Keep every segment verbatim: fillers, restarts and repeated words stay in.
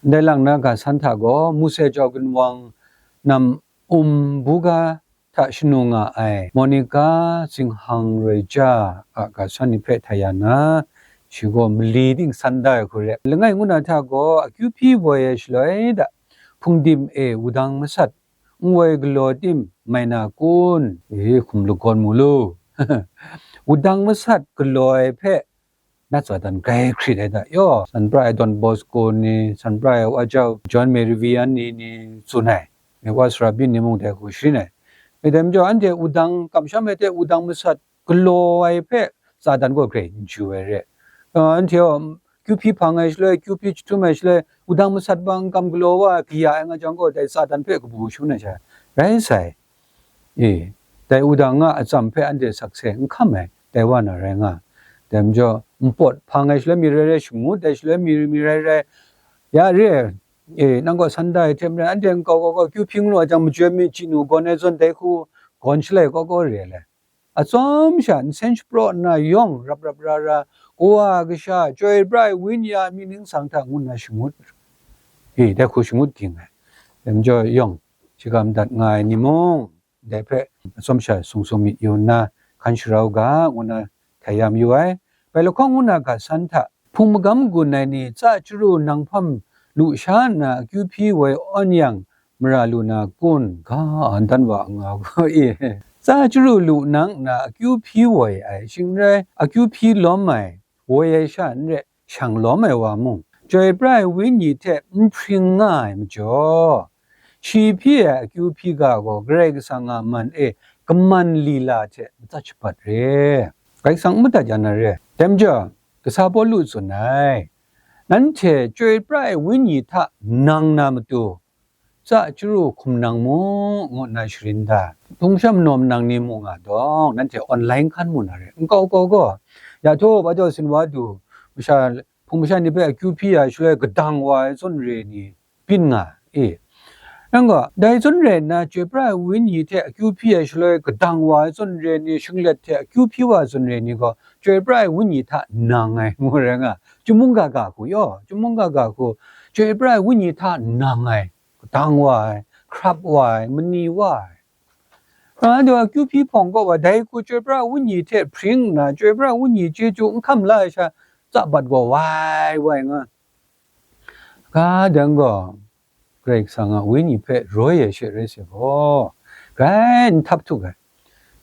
Ndai lang na ga san hta gaw, Mose jau gunwang nam um buga hta shanu nga ai Monica Zinghang Roija a ga san ni hpe htai ya na, shi gaw mali ting san da ai hku re. Langai ngu na hta gaw, akyu hpyi woi ai shaloi da, hpungdim e wudang masat, n woi galaw tim mai na kun? E, hkum lagawn mu lu. Wudang masat galaw ai hpe, nat Satan grai hkrit ai da yaw, San Pra ai Don Bosco ni, San Pra ai Wa Jau John Mary Vianney ni tsun ai, e, Wa Sara Byin ni mung dai hku sharin ai. E, dai majaw, anhte wudang kamsham ai hte wudang masat galaw ai hpe Satan gaw grai n chyu ai re. A, anhte gaw, kyu hpyi hpang ai shaloi, kyu hpyi jahtum ai shaloi, wudang masat bang kam galaw wa ai kaya ai nga jang gaw, dai Satan hpe kabu shangun ai sha rai sai. E, dai wudang a atsam hpe anhte sakse n hkam ai, dai wa na rai nga. Dai majaw, npawt hpang ai shaloi mi rai rai, shangut ai shaloi mi, mi rai rai, ya re, e, nang gaw san da ai hte maren, anhte nkau kau kau kyu hpyi lu ai jang, majoi mi chyi nu gawn ai zawn, dai hku gawn shalai kau kau re ai le. Atsawm sha nsen shapraw nna yawng rap rap ra ra, Kawa, Kasha, Chyoi Pra ai Wenyi a myit ningsang hta ngu nna shangut, e, dai hku shangut ging ai. Dai majaw yawng, shagam dat nga ai ni mung, dai hpe atsawm sha sung sung myit yu nna, hkan sharau ga, ngu nna htai ya mayu ai. Bai lahkawng ngu na ga san hta, hpung magam gun ai ni tsa chyaru nang hpam lu sha nna akyu hpyi woi awn yang, mara lu na kun? Ga, andan wa nga gaw e. Tsa chyaru lu nang nna akyu hpyi woi ai, shing rai akyu hpyi lawm ai, woi ai sha n re, shang lawm ai wa mung, Chyoi Pra ai Wenyi hte n hpring nga ai majaw, shi hpyi ai akyu hpyi ga gaw Karai Kasang a man e kaman lila hte matsat shabat re. Karai Kasang n madat ya na re. Dai majaw, kasa Pawlu tsun ai, nanhte Chyoi Pra ai Wenyi hta nang na matu, tsa chyaru hkum nang mu, ngu nna sharin da. Hpung masha manaw manang ni mu nga dawng, nanhte online hkan mu na re. Nkau kau gaw, ya htaw, Wa Jau Sin Wa Du, masha, hpung masha ni hpe akyu hpyi ya shaloi kadang wa ai zawn re ni byin nga e. Nang gaw, dai zawn rai nna, Chyoi Pra ai Wenyi hte akyu hpyi ai shaloi kadang wa ai zawn re ni, shinglet hte akyu hpyi wa ai zawn re ni gaw, Chyoi Pra ai Wenyi hta nang ai, ngu rai nga. Chyum mungga ga hku yaw, chyum mungga ga hku, Chyoi Pra ai Wenyi hta nang ai, kadang wa ai, hkrap wa ai, mani wa ai. Anhte a kyu hpyi hpawng kaw wa, dai hku Chyoi Pra Wenyi hte hpring nna, Chyoi Pra Wenyi chyeju n hkam la ai sha, tsa bat gaw wai wai nga. Ga dang gaw, Karai Kasang a Wenyi hpe roi ai she rai sai gaw, grai n htap htuk ai.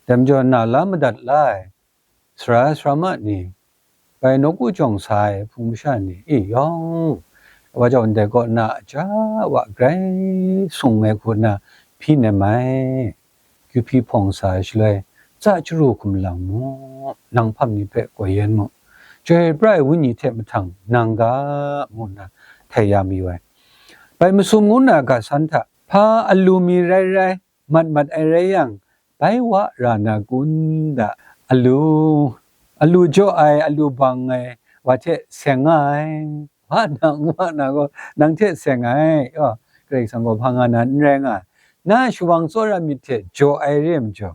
Dai majaw, na la madat la ai, sara sara ma ni, bai nawku jawng sa ai hpung masha ni, e yawng, Wa Jau ndai kaw na a ja wa grai sung ai hku nna hpyi nem ai. Kyu hpyi hpawng sa ai shaloi, tsa chyaru hkum lang mu, nang hpam ni hpe koi yen mu, Chyoi Pra ai Wenyi hte mahtang nang ga, ngu nna htai ya mayu ai. Bai masum ngu nna ga san hta, hpa alu mi rai rai, mat mat ai rai yang, bai wa ra na kun da? Alu, alu jaw ai, alu bang ai, wa hte seng nga ai, wa na, wa na gaw, nang hte seng ai, yaw, Karai Kasang gaw hpa nga na n rai nga ai. Na shawang tsawra myit hte jaw ai re ai majaw,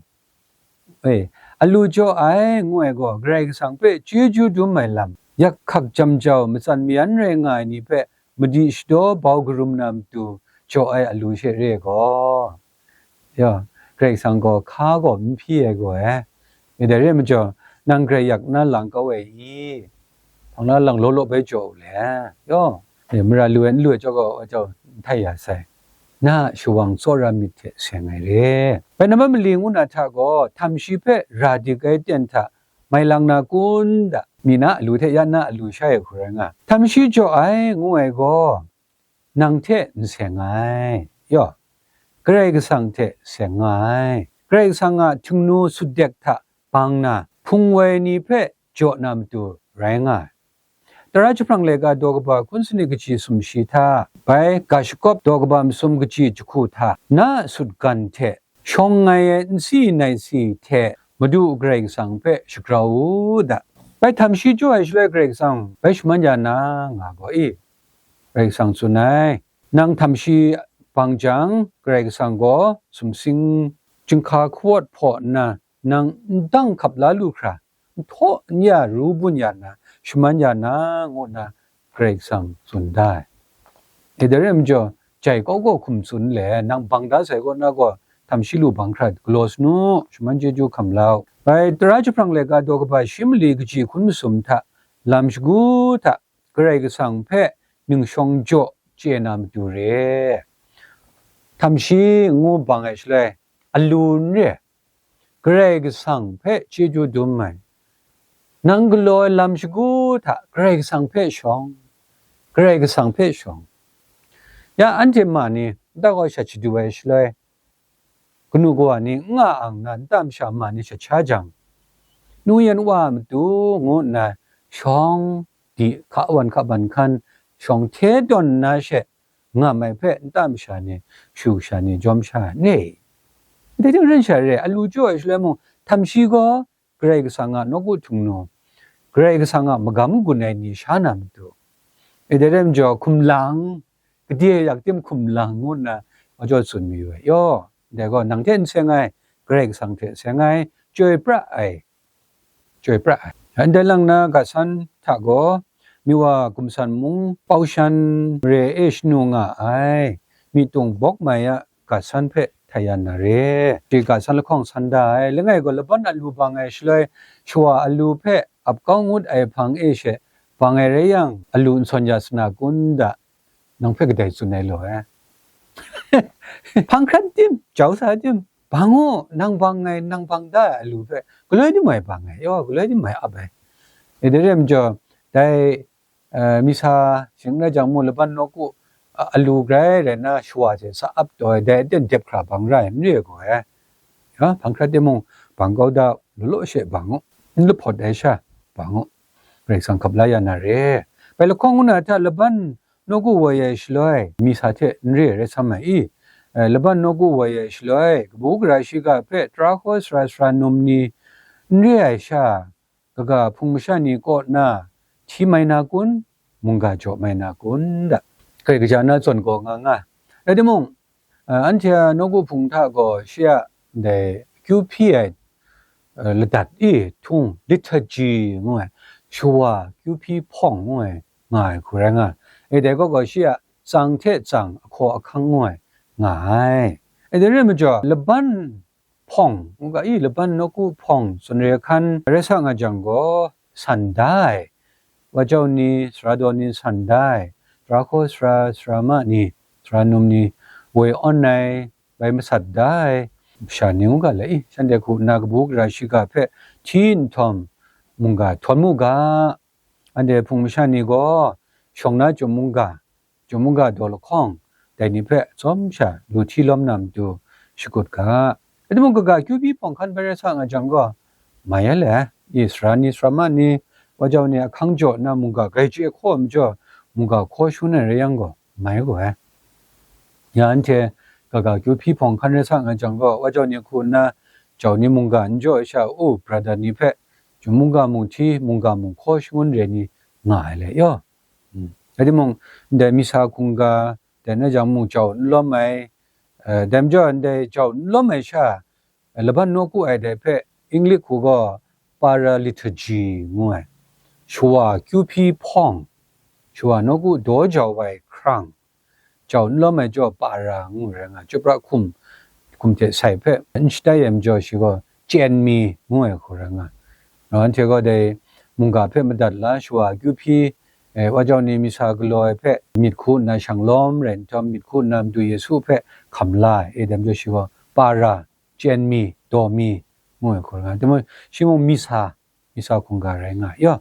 e, alu jaw ai, ngu ai gaw, Karai Kasang hpe chyeju dum ai lam, yak hkak jam jau, matsan mayan rai nga ai ni hpe madi shadaw bau karum na matu jaw ai alu she re ai gaw, ya, Karai Kasang gaw hka gaw n hpyi ai gaw e. E, dai re ai majaw, nang grai yak nna lang kau ai i? Hpang la lang law law bai jaw u le, yaw, e, mara lu ai n lu ai jaw gaw, wa jau n htai ya sai. Na a shawang tsawra myit hte seng ai re. Bai na mali ngu na hta gaw, htam shi hpe ra dik ai ten hta mai lang na kun da? Mi na alu hte ya na alu sha e hku rai nga. Htam shi jaw ai, ngu ai gaw, nang hte n seng ai, yaw, Karai Kasang hte seng nga ai. Karai Kasang a htingnu sutdek hta bang na, hpung woi ni hpe jaw na matu rai nga ai. Tara jahprang laika daw kaba hkun sanit kaji sumshi hta, bai ga shakawp daw kaba masum kaji jahku hta, na a sutgan hte shawng ai nsi naisi hte Madu Karai Kasang hpe shagrau u da. Bai htam shi jaw ai shaloi Karai Kasang bai shaman ya na nga gaw i? Karai Kasang tsun ai, nang htam shi bang jang, Karai Kasang gaw sumsing chyinghka hkawt hpaw nna, nang n dang hkap la lu hkra, n htaw n ya ru bun ya nna, shaman ya na, ngu nna Karai Kasang tsun da ai. E dai rai majaw, jai kau gaw hkum tsun le, nang bang da sai kaw na gaw, htam shi lu bang hkrat, galaw sanu, shaman chyeju hkam lau. Bai, tara jahprang laika daw kaba shi mali kaji hkun masum hta, lam shagu hta, Karai Kasang hpe ning shawng jaw chye na matu re. Htam shi ngu bang ai shaloi, alu n re, Karai Kasang hpe chyeju dum ai. Nang galaw ai lam shagu hta Karai Kasang hpe shawng, Karai Kasang hpe shawng. Ya anhte ma ni nta kaw shat shadu ai shaloi, kanu kawa ni n nga ang na nta masha ma ni shat sha jang, nu yan wa a matu ngu nna shawng di hka wan hka ban hkan shawng hte tawn nna she ngam ai hpe nta masha ni, shu sha ni, jawm sha ai, ne? Dai ting ren sha re, alu jaw ai shaloi mung, htam shi gaw Karai Kasang a nawku htung nu, Karai Kasang a magam gun ai ni sha na matu, e dai rai majaw, hkum lang, gade yak tim hkum lang ngu nna, wa jaw tsun mayu ai. Yaw, dai gaw, nang hte n seng ai, Karai Kasang hte seng ai, chyoi pra ai, chyoi pra ai. Ndai lang na ga san hta gaw, Miwa Gumsan mung Paushan re e shanu nga ai, myitung bawk mai a ga san hpe htai ya na re. Shi ga san lahkawng san da ai, langai gaw laban alu bang ai shaloi, shawa alu hpe ap kau ngut ai hpang e she bang ai rai yang, alu n sawn ya sa na kun da, nang hpe kadai tsun ai law e. Hpang hkrat tim, jau sa tim, bang u, nang bang ai, nang bang da ai alu hpe, galoi dim ai bang ai, yaw, galoi dim ai ap ai. E dai rai majaw, dai, eh, misa shing rai jang mu, laban nawku, a, alu grai rai na shawa hte sa ap taw ai, dai aten dep hkra bang ra ai, n re ai gaw e. Ya, hpang hkrat timung, bang kau da, law law she bang u, n lahpawt ai sha, bang u, Karai Kasang hkap la ya na re. Bai lahkawng ngu na hta laban nawku woi ai shaloi, misa hte n re rai sam ai i? Eh, laban nawku woi ai shaloi, kabu gara shiga hpe tara hkaw sara sara num ni n re ai sha, kaga hpung masha ni kaw na hti mai na kun, mungga jaw mai na kun da, hkrai kaja na zawn gaw nga nga. Rai timung, a, anhte a nawku hpung hta gaw shi a ndai kyu hpyi ai, a, ladat i htung, liturgy ngu ai, shawa kyu hpyi hpawng ngu ai, nga ai hku rai nga ai. E dai gaw gaw shi a tsang hte tsang ahkaw ahkang ngu ai, nga ai. E dai rai majaw, laban hpawng, ngu ga i, laban nawku hpawng tsun re hkan rai sa nga jang gaw, san da ai, wa jau ni, sara daw ni san da ai, tara hkaw sara, sara ma ni, sara num ni, woi awn ai, bai masat da ai, masha ni ngu ga le i, shanhte hku nna kabu gara shiga hpe hti nhtawm, mungga htawn mu ga, anhte hpung masha ni gaw, shawng na chyum mungga, chyum mungga daw lahkawng, dai ni hpe tsawm sha lu hti lawm na matu shakut ga. Rai timung, kaga kyu hpyi hpawng hkan bai rai sa nga jang gaw, mai a le, i, sara ni, sara ma ni, wa jau ni ahkang jaw nna mungga grai chye hkaw ai majaw, mungga hkaw shangun ai rai yang gaw, mai gaw ai. Ya anhte kaga kyu hpyi hpawng hkan rai sa nga jang gaw, wa jau ni hku nna jau ni mungga n jaw ai sha, u, brother ni hpe, chyum mungga mung hti, mungga mung hkaw shangun re ni nga ai le yaw. Mm. Rai timung, ndai misa hkungga, dai na jang mung jau n lawm ai, eh, dai majaw ndai jau n lawm ai sha, eh, laban nawku ai dai hpe, English hku gaw para liturgy ngu ai, shawa kyu hpyi hpawng, shawa nawku daw jau ai hkrang, jau n lawm ai jaw para ngu rai nga, chyupra hkum, hkum hte sai hpe n shatai ai majaw shi gaw, chyen mi ngu ai hku rai nga. Nang anhte gaw dai mungga hpe madat la, shawa akyu hpyi, eh, wa jau ni misa galaw ai hpe myit hku nna shang lawm rai nhtawm, myit hku nna Madu Yesu hpe hkam la ai, e dai majaw shi gaw, para, chyen mi, daw mi, ngu ai hku rai nga. Timung, shi mung misa, misa hkungga rai nga ai. Yaw,